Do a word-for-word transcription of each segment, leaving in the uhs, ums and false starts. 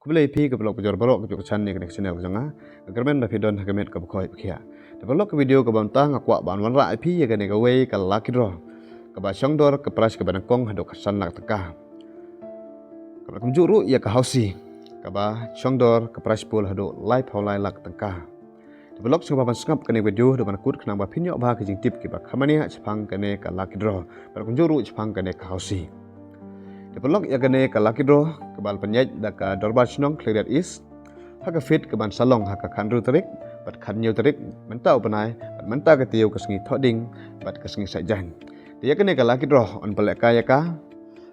Khublei phi ki paralok bajor baroh kiba ju kyrshan ïa kane ka channel ka jong nga. Nga kyrmen ba phi don ha ka met kaba khoi ba khiah. Te paralok, ka video kaba mynta nga kwah ban wanrah ïa phi ïa kane kawei ka lucky draw kaba shong dor ka prize kaba nyngkong haduh khatsan lak tyngka. Kaba kumjuh ruh ïa ka housie kaba shong dor ka prize pool haduh laiphew lai lak tyngka. Te paralok, sngewbha ban sngap kane ka video haduh ban kut khnang ba phin ïoh bha ki jingtip kiba kham bniah shaphang kane ka lucky draw bad kumjuh ruh shaphang kane ka housie. Te paralok, ïa kane ka lucky draw kaba la pynïaid da ka Dorbar Shnong Khliehriat East ha ka fete kaban sa long ha ka khathynriew tarik bad khathynñiew tarik mynta u bnai bad mynta ka taïew ka sngi Thohdieng bad ka sngi Saitjaiñ. Te ïa kane ka lucky draw yn pynlehkai ïa ka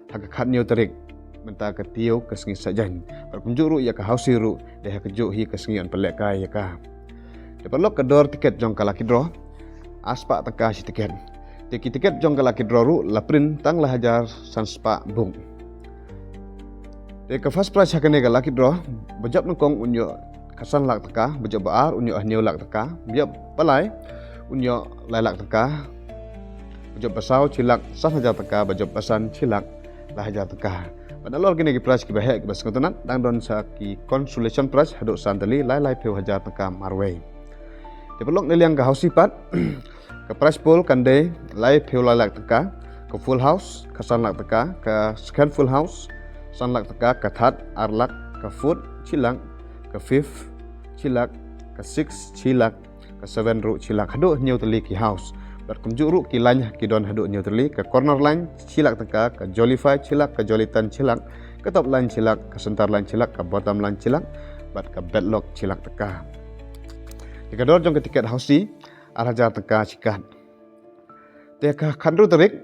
ha ka khathynñiew tarik mynta ka taïew ka sngi Saitjaiñ bad kumjuh ruh ïa ka housie ruh dei ha kajuh hi ka sngi yn pynlehkai ïa ka. Te paralok, ka dor tiket jong ka lucky draw ar spah tyngka shi tiket. Te ki tiket jong ka lucky draw ruh la print tang lai hajar san spah buk. Te ka first prize ha kane ka lucky draw, ba jop nyngkong un ïoh khatsan lak tyngka, ba jop ba ar un ïoh hynñiew lak tyngka, ba jop ba lai un ïoh lai lak tyngka, ba jop ba saw shi lak san hajar tyngka, ba jop ba san shi lak lai hajar tyngka. Bad nalor kine ki prize kiba heh kiba sngewtynnat, dang don sa ki consolation prize haduh san tylli, lai laiphew hajar tyngka marwei. Te paralok, na liang ka housie pat, ka prize pool kan dei laiphew lai lak tyngka, ka full house khatsan lak tyngka, ka second full house san lak tyngka, ka third ar lak, ka fourth shi lak, ka fifth shi lak, ka sixth shi lak, ka seven ruh shi lak, haduh hynñiew tylli ki house. Bad kumjuh ruh ki line ki don haduh hynñiew tylli, ka corner line shi lak tyngka, ka jolly five shi lak, ka jolly ten shi lak, ka top line shi lak, ka center line shi lak, ka bottom line shi lak, bad ka bad luck shi lak tyngka. Te ka dor jong ka tiket housie ar hajar tyngka shi kat. Te ha ka khathynriew tarik,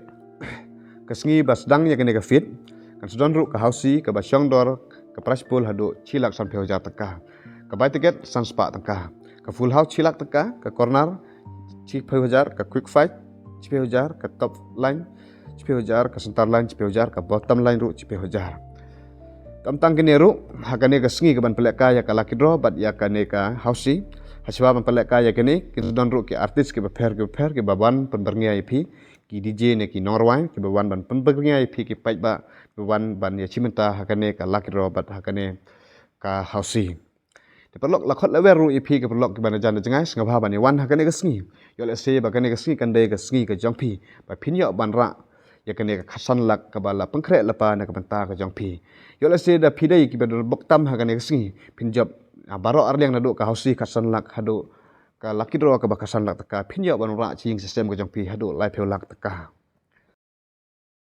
ka sngi ba sdang ïa kane ka fete, kan sa don ruh ka housie kaba shong dor ka prize pool haduh shi lak sanphew hajar tyngka. Ka buy ticket san spah tyngka. Ka full house shi lak tyngka, ka corner shiphew hajar, ka quick five shiphew hajar, ka top line shiphew hajar, ka center line shiphew hajar, ka bottom line ruh shiphew hajar. Kam tang kine ruh, ha kane ka sngi kaban pynlehkai ïa ka lucky draw bad ïa kane ka housie, ha shwa ban pynlehkai ïa kine, kin sa don ruh ki artist kiba pher kiba pher kiba wan pynbyrngia ïa phi, ki DJ ne ki nongrwai kiba wan ban pynbyrngia ïa phi, ki paidbah kiba wan ban ïashim bynta ha kane ka lucky draw bad ha kane ka housie. Te paralok, la khot la wer ruh ïa phi ki paralok kiba na jan na jngai, sngewbha ban ïawan ha kane ka sngi. Ïoh lehse ba kane ka sngi kan dei ka sngi ka jong phi ba phin ïoh ban rah ïa kane ka khatsan lak kaba la pynkhreh lypa na ka bynta ka jong phi. Ïoh lehse da phi dei kiba don bok tam ha kane ka sngi, phin jop, ah, baroh arliang, naduh ka housie khatsan lak haduh ka lucky draw kaba khatsan lak tyngka, phin ïoh ban rah sha ïing sha sem ka jong phi haduh laiphew lak tyngka.